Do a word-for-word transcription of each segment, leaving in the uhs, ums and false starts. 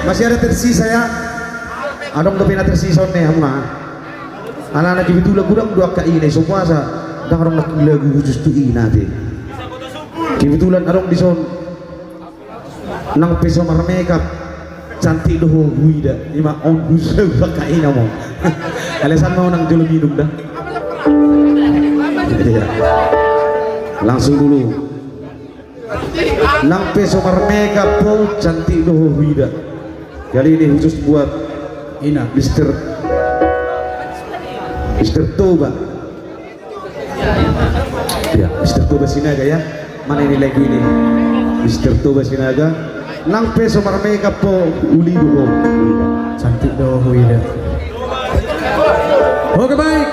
Masih ada tersisa ya. Adong dope na tersisa on ne hamuna. Alana kebetulan godang do angka ina i so puasa. Ndang adong na lagu khusus tu ina ate. Kebetulan adong dison. Nang pe so marmakeup, cantik do ho huida. Ima on khusus lagu angka ina ma on. Alasan ma on nang jolo minum da. Iya. Langsung dulu. Nang pe so marmakeup ho, cantik do ho huida. Kali ini khusus buat ina, Mister, Mister Toba. Ya, Mister Toba Sinaga ya. Mana ini lagu ini? Mister Toba Sinaga. Nang pe so marmakeup ho, uli do ho. Cantik do ho huida. Oke, baik.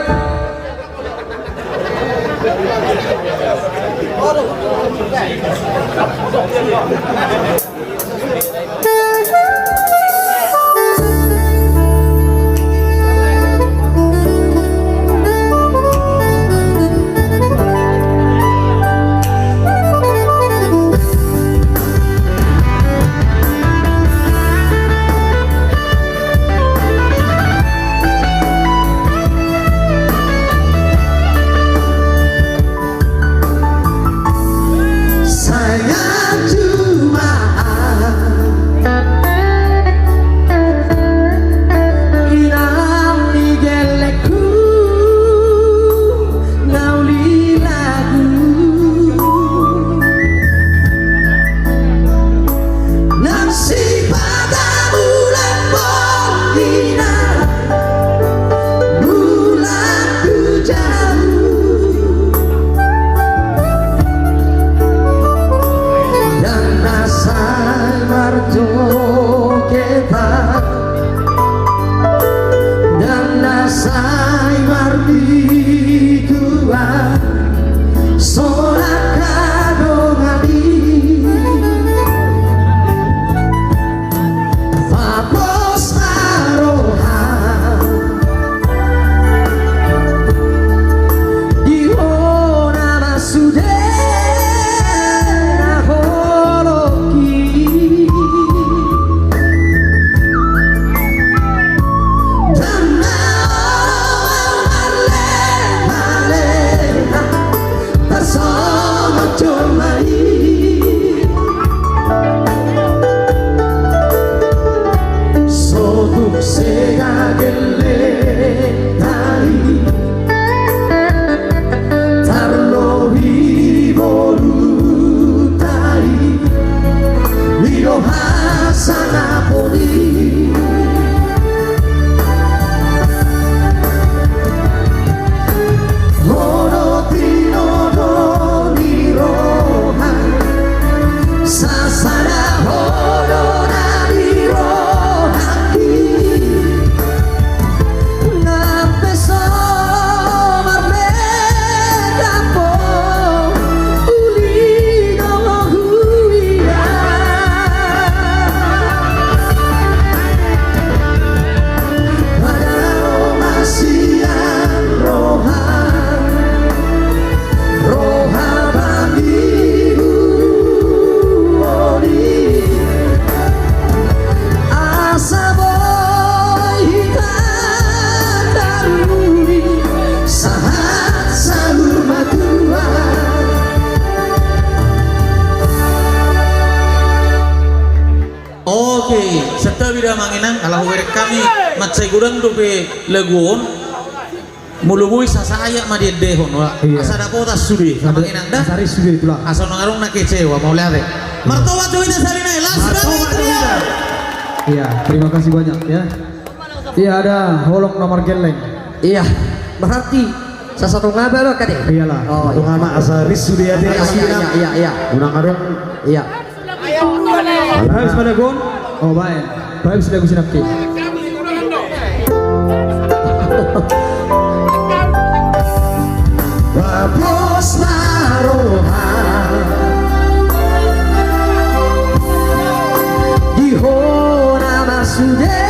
Sayang cuma inang ni gelekku na uli lagu. Nang sipata bulan pondina bulan tu jauh. Ndang na sai marjogetan, ndang na sai marmingguan. Sonang hadongan i, vapos ma roha. Di hona ma sude na holong i. Ndang na au marleha-leha tarsongon jolma i. So tung sega gellengnta i, tarlobi boruta i, i do hasangapon i. Ho do tinodo ni roha, sasada ho do na di rohangki. Nang pe so marmakeup ho, uli do ho huida. Padao ma sian roha, roha bani huoli. Asa boi hita taruli sahat saur matua. Oke, santabi da amang inang, ala hubereng hami mansai godang dope lagu on. Molo boi sasahat ma diendehon, wala. Iya. Asa dapotan sude, asa amang inang da. Asa ris sude, tulang. Asa unang adong na kecewa, mauliate. Martobat jo hita sahali nai, las. Martobat jo hita. Iya, terima kasih banyak ya. Iya, ada holong na margelleng. Iya, berarti sasatonga ba lo kade? Iyalah. Oh, iya. Sasatonga ma asa ris sude ate. Iya, iya, iya, iya. Unang adong. Iya. Baen ma lagu on. Oh, baen. Baen ma lagu sinangkin. Vapos ma roha. Di hona ma sude